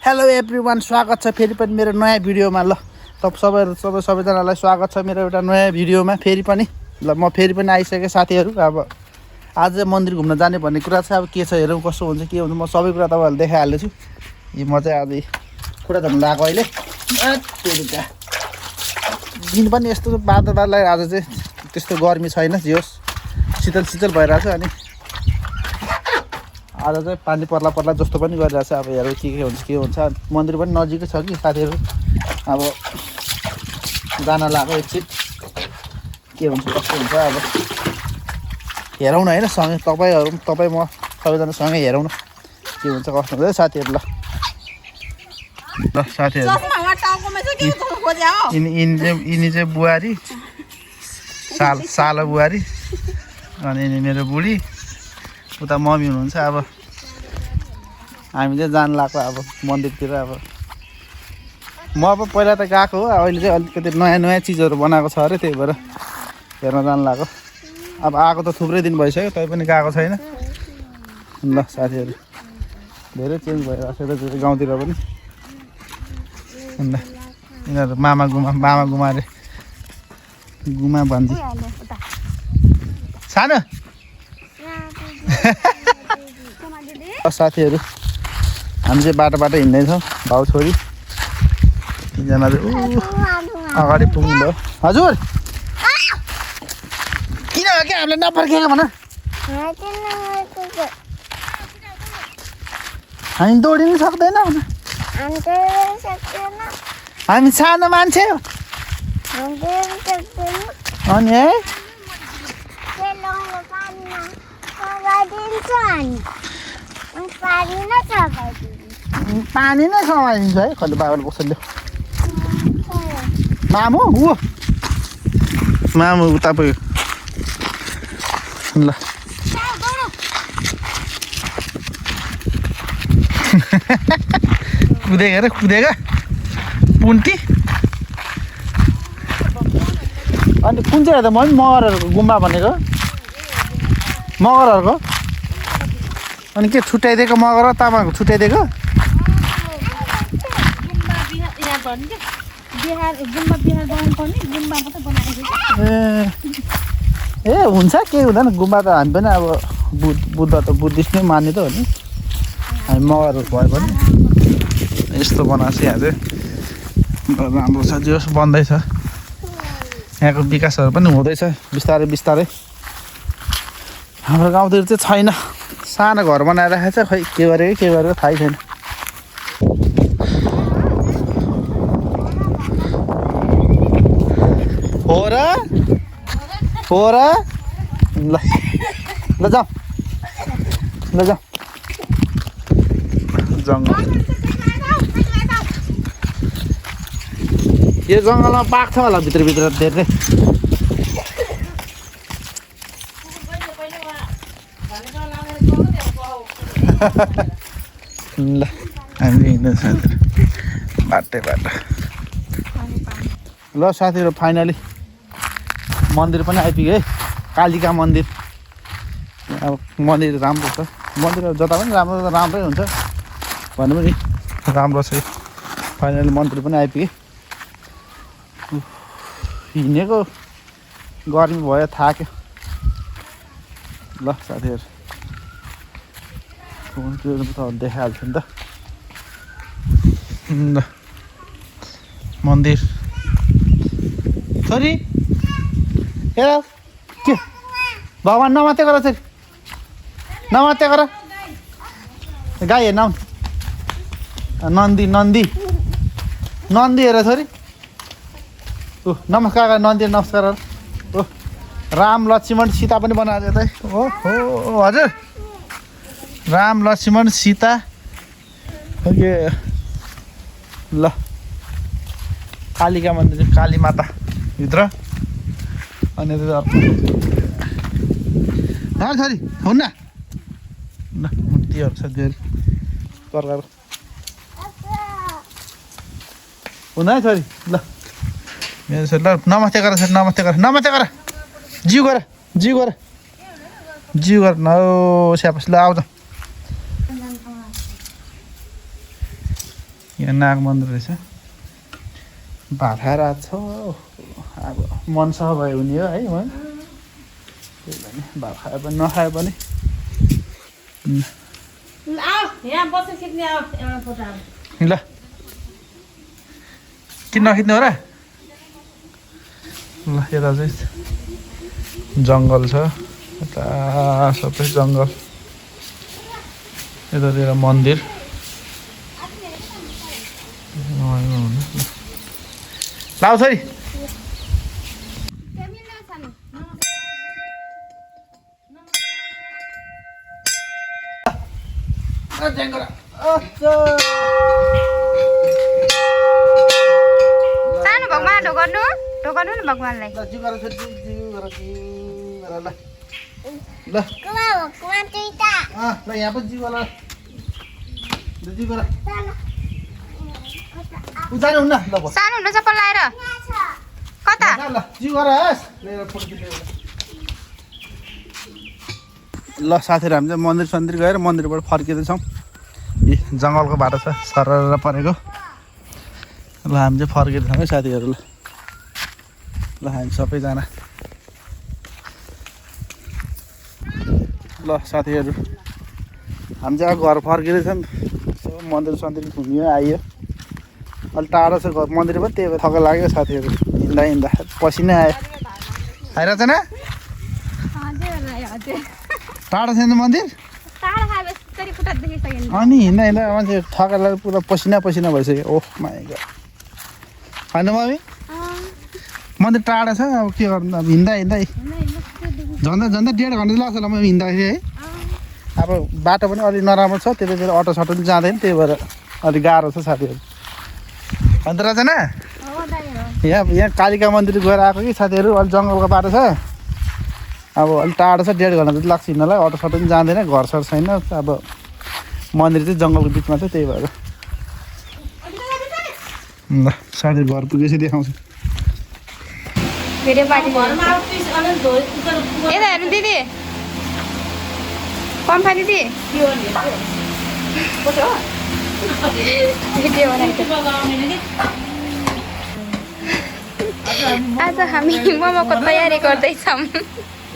Hello everyone, स्वागत छ फेरि पनि मेरो नयाँ भिडियोमा। ल सबैजनालाई स्वागत छ मेरो एउटा नयाँ भिडियोमा फेरि पनि। ल म फेरि पनि आइसकेँ साथीहरू। अब आज मन्दिर घुम्न जाने भन्ने कुरा छ। अब के छ हेरौँ, कसो हुन्छ के हुन्छ, म सबै कुरा तपाईँहरूलाई देखाइहाल्छु। म चाहिँ आज खुट्टा धुन लगाएको अहिले। दिन पनि यस्तो बादल आज चाहिँ त्यस्तो गर्मी छैन, जे होस् शीतल भइरहेछ। अनि आज चाहिँ पानी पर्ला जस्तो पनि गरिरहेछ। अब हेरौँ के हुन्छ। मन्दिर पनि नजिकै छ कि साथीहरू। अब जान लाग्यो एकछिन, के हुन्छ कस्तो हुन्छ अब हेरौँ न होइन। सँगै तपाईँ म सबैजना सँगै हेरौँ न के हुन्छ कस्तो हुन्छ साथीहरू। ल साथीहरू, यिनी चाहिँ बुहारी, सालो बुहारी, अनि मेरो बुढी, उता मम्मी हुनुहुन्छ। अब हामी चाहिँ जान लाग्यो अब मन्दिरतिर। अब म अब पहिला त गएको हो, अहिले चाहिँ अलिकति नयाँ चिजहरू बनाएको छ अरे, त्यही भएर हेर्न जान लाग्यो। अब आएको त थुप्रै दिन भइसक्यो, तै पनि गएको छैन। ल साथीहरू, धेरै चेन्ज भइरहेको छ यतातिर गाउँतिर पनि। अन्त यिनीहरू मामा गुमा अरे, गुमा भन्छ सानो। साथीहरू, हामी चाहिँ बाटो हिँड्दैछौँ, भाउ छोरी तिनजना चाहिँ अगाडि पुग्नुभयो। हजुर किन हो क्या हामीलाई नपर्खेको भन। हामी दौडिनु सक्दैन भन, हामी सानो मान्छे हो। अनि है पानी नै समाइदिन्छ है। कहिले बाबाले बस्छ मामु उता पुग्यो। ल कुदेका पुन्टी। अनि कुन चाहिँ त म पनि मगरहरूको गुम्बा भनेको, मगरहरूको। अनि के छुट्याइदिएको, मगर र तामाङको छुट्याइदिएको। ए हुन्छ, केही हुँदैन। गुम्बा त हामी पनि अब बुद्ध त बुद्धिस्ट नै मान्ने त हो नि। हामी मगरहरू भए पनि यस्तो बनाएको छ यहाँ चाहिँ, राम्रो छ। जे होस् बन्दैछ, यहाँको विकासहरू पनि हुँदैछ बिस्तारै। हाम्रो गाउँतिर चाहिँ छैन, सानो घर बनाइराखेको छ। खै के गरेको थाहै छैन। हो र ल जाऊ जङ्गल। यो जङ्गलमा बाघ छ होला भित्र धेरै। ल हामी हिँड्दैछ बाटो। ल साथीहरू, फाइनली मन्दिर पनि आइपुग्यो है, कालिका मन्दिर। अब मन्दिर राम्रो छ, मन्दिर जता पनि राम्रै हुन्छ भन्नु पनि राम्रो छ। फाइनली मन्दिर पनि आइपुग्यो। हिँडेको गर्मी भयो, थाक्यो। ल साथीहरू, देखाइहाल्छु नि त। ल मन्दिर छोरी हेर के भगवान् नमात्रै गर छोरी, नमात्रै गर। गाई हेर्न नन्दी हेर छोरी। नमस्कार गर, नन्दी नमस्कार गर। राम लक्ष्मण सीता पनि बनाएर यतै। हो हजुर, राम लक्ष्मण सीता। ल कालिका मन्दिर, काली माता भित्र। अनि छोरी हुन्न ल, मूर्तिहरू छ धेरै प्रकारको। हुन है छोरी। ल मेरो छोरी, ल नमस्ते गर छोरी, नमस्ते गर। जिउ गर न स्यापस। ल आउँछ यहाँ नाग मन्दिर रहेछ भात खाएर आएको छ अब मनसह भयो हुने हो है म त्यही भने भात खाए पनि नखाए पनि ल किन नखिच्नु हो र ल यता चाहिँ जङ्गल छ यता सबै जङ्गल यतातिर मन्दिर लाउ छोरी सानो भगवान ढोकाउनु ढोकाउनु न भगवानलाई ल यहाँ पनि जिउ होला जानु हुन्न ल सानो हुनु चप्पल लाएर कता ल जिउ गर ल साथीहरू हामी चाहिँ मन्दिर सन्दिर गएर मन्दिरबाट फर्किँदैछौँ यी जङ्गलको बाटो छ सरर परेको ल हामी चाहिँ फर्किँदैछौँ है साथीहरू ल हामी सबैजना ल साथीहरू हामी चाहिँ घर फर्किँदैछौँ मन्दिर सन्दिर घुमियो आइयो अलि टाढो छ घर मन्दिर पनि त्यही भएर थक लाग्यो साथीहरू हिँड्दा हिँड्दा पसिना आयो आइरहेछ न टाढो छैन मन्दिर अनि हिँड्दा हिँड्दा मान्छे थकाएर पुरा पसिना पसिना भइसक्यो ओह माइ गड होइन मम्मी मन्दिर टाढा छ अब के गर्नु अब हिँड्दा हिँड्दै झन्डा झन्डा 1.5 घन्टा लाग्छ होला म हिँड्दाखेरि है अब बाटो पनि अलिक नराम्रो छ त्यतिखेर अटो सटो पनि जाँदैन त्यही भएर अलिक गाह्रो छ साथीहरू अन्त रचना यहाँ कालिका मन्दिर गएर आएको कि साथीहरू अलिक जङ्गलको बाटो छ अब अलिक टाढो छ 1.5 घन्टा जति लाग्छ हिँड्नलाई अटो सटो पनि जाँदैन घरसर छैन अब मन्दिर चाहिँ जङ्गलको बिचमा छ त्यही भएर ल साथी घर पुगेपछि देखाउँछु भिडियो पार्टी यता हेर्नु दिदी पम्फा दिदी भिडियो बनाएको आज हामी मोमोको तयारी गर्दैछौँ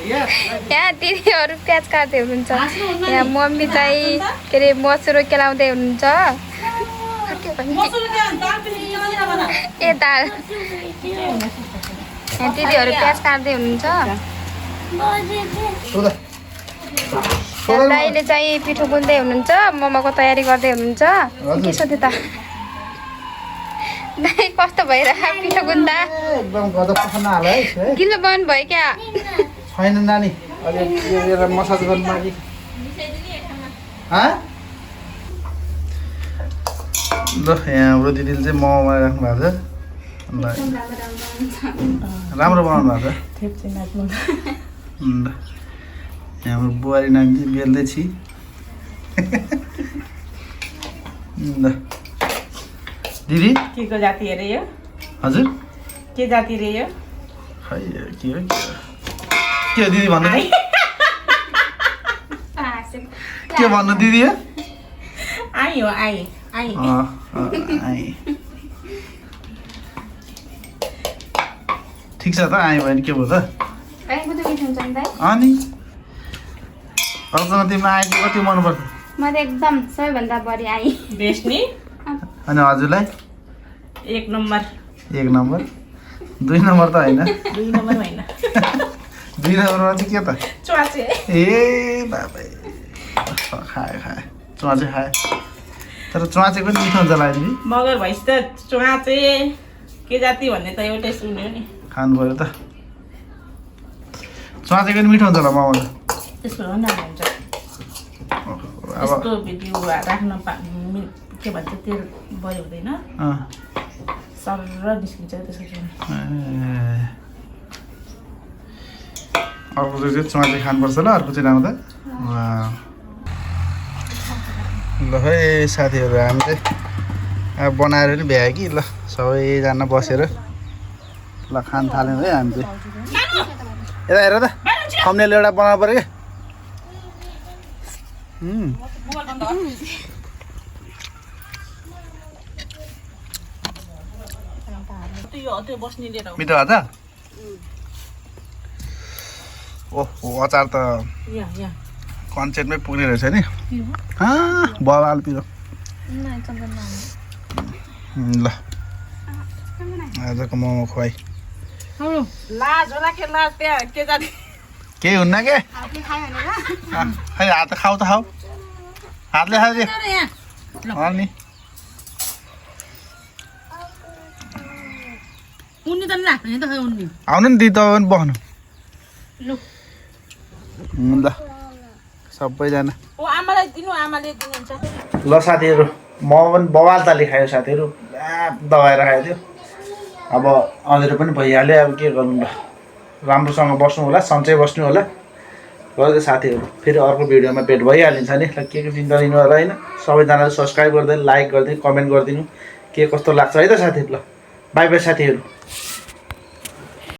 यहाँ दिदीहरू प्याज काट्दै हुनुहुन्छ यहाँ मम्मी चाहिँ के अरे मसुरो केलाउँदै हुनुहुन्छ ए दाल यहाँ दिदीहरू प्याज काट्दै हुनुहुन्छ दाइले चाहिँ पिठो गुन्दै हुनुहुन्छ मोमोको तयारी गर्दै हुनुहुन्छ के सोध्यो त दाइ कस्तो भइरहेको पिठो गुन्दा एकदम गजब पखाना हाल है गिलो बन्द भयो क्या छैन नानी अलि मसाज गर्नु लागि ल यहाँ हाम्रो दिदीले चाहिँ मोमो बनाइराख्नु भएको छ राम्रो बनाउनु भएको छ ल यहाँ हाम्रो बुहारी नानी चाहिँ बेल्दैछि ल दिदी के को जाति अरे यो हजुर के जाति रे यो खै के हो दिदी भन्नु के भन्नु दिदी आई हो आई आई ठिक छ त आयो भने के भयो त अनि तिमीलाई आएको कति मनपर्छ म त एकदम सबैभन्दा बढी आई बेस्ट नि अनि हजुरलाई 1 नम्बर 1 नम्बर 2 नम्बर त होइन 2 नम्बर होइन 2 नम्बरमा चाहिँ के त च्वाचे ए बाबा खाए च्वाचे खाए तर च्वाचे पनि मिठो हुन्छ होला नि मगर भइस त च्वाचे के जाति भन्ने त एउटै सुन्यो नि खानु पर्यो त च्वाचे पनि मिठो हुन्छ होला मोमो त्यसो हो न हुन्छ यस्तो भिडियो राख्न के भन्छ तेल भयो हुँदैन सरर निस्किन्छ त्यसको चाहिँ अर्को चाहिँ च्वाचे खानुपर्छ ल अर्को चाहिँ आउँदा ल है साथीहरू हामी चाहिँ अब बनाएर नि भ्यायो कि ल सबैजना बसेर ल खान थाल्यौँ है हामी चाहिँ यता हेर त थम्बनेल एउटा बनाउनु पऱ्यो क्या त्यो बस्ने लिएर आऊ। मिठो अचार ओहो अचार त यहाँ कन्सेप्टमै पुग्ने रहेछ नि बवाल पिरो ल आजको मोमो खुवाई लाज होला के लाज त्यहाँ के जाने केही हुन्न के खै हात खाऊ त खाऊ हातले खाऊ दे अनि उनी त लाग्छ नि त खै उनी आउनु नि दिदी तपाईँ पनि बस्नु लु ल सबैजना ओ आमालाई दिनु आमाले दिनुहुन्छ ल साथीहरू मोमो पनि बवाल ताली खायो साथीहरू दबाएर खायो थियो अब अँधेरो पनि भइहाल्यो अब के गर्नु ल राम्रोसँग बस्नु होला सन्चै बस्नु होला गर्दै साथीहरू फेरि अर्को भिडियोमा भेट भइहालिन्छ नि ल के चिन्ता लिनु होला होइन सबैजनाले सब्सक्राइब गरिदिनु लाइक गरिदिनु कमेन्ट गरिदिनु के कस्तो लाग्छ है त साथीहरू ल बाई बाई साथीहरू